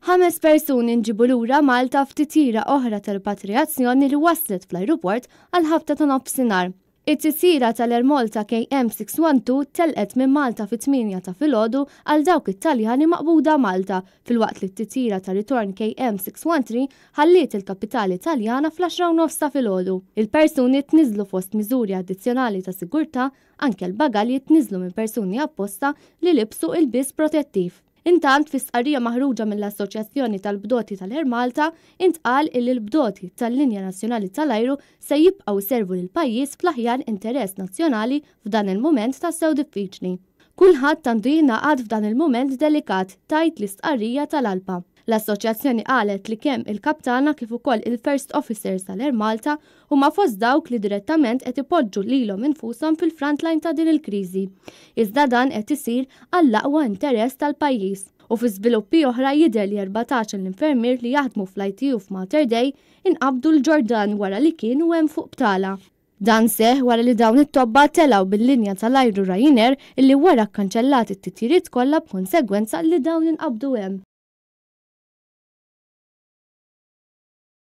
Ħames persuni nġibu lura Malta f'titjira oħra ta' ripatrijazzjoni li waslet fl-ajruport għall-ħabta ta' nofsinhar. It-titjira tal-Air Malta KM612 telqet minn Malta fit-8 ta' filgħodu għal dawk it-Taljani maqbuda Malta, filwaqt li t-titjira ta' ritorn KM613 ħalliet il-kapitali Taljana fl-10:30 ta' filgħodu. Il-persuni tniżżlu fost miżuri addizzjonali ta' sigurtà, anke l-bagalji tniżżlu minn persuni apposta li libsu ilbies protettiv. Intant, fi stqarrija maħruġa mill-Assoċjazzjoni tal-Bdoti tal-Air Malta, intqal illi l-bdoti tal-linja nazzjonali tal-ajru se jibqgħu jservu lill-pajjiż fl-aħjar interess nazzjonali f'dan il-mument tassew diffiċli. Kulħadd għandu jingħaqad f'dan il-mument delikat, tgħid l-istqarrija tal-ALPA. L-assoċjazzjoni qalet li kemm il-kaptana kif ukoll il-First Officers tal-Air Malta huma fost dawk li direttament qed ipoġġu lilhom infushom fil-frontline ta' din il-kriżi. Iżda dan qed isir għall-aqwa interess tal-pajjiż. U fi żviluppi oħra jidher li 14 l-infermier li jaħdmu fl-ITU f'Mater Dei inqabdu l-Ġordan wara li kienu hemm fuq btala. Dan seħħ wara li dawn it-tobba telgħu bil-linja tal-ajru Ryanair illi wara kkanċellat it-titjiriet kollha b'konsegwenza li dawn inqabdu hemm.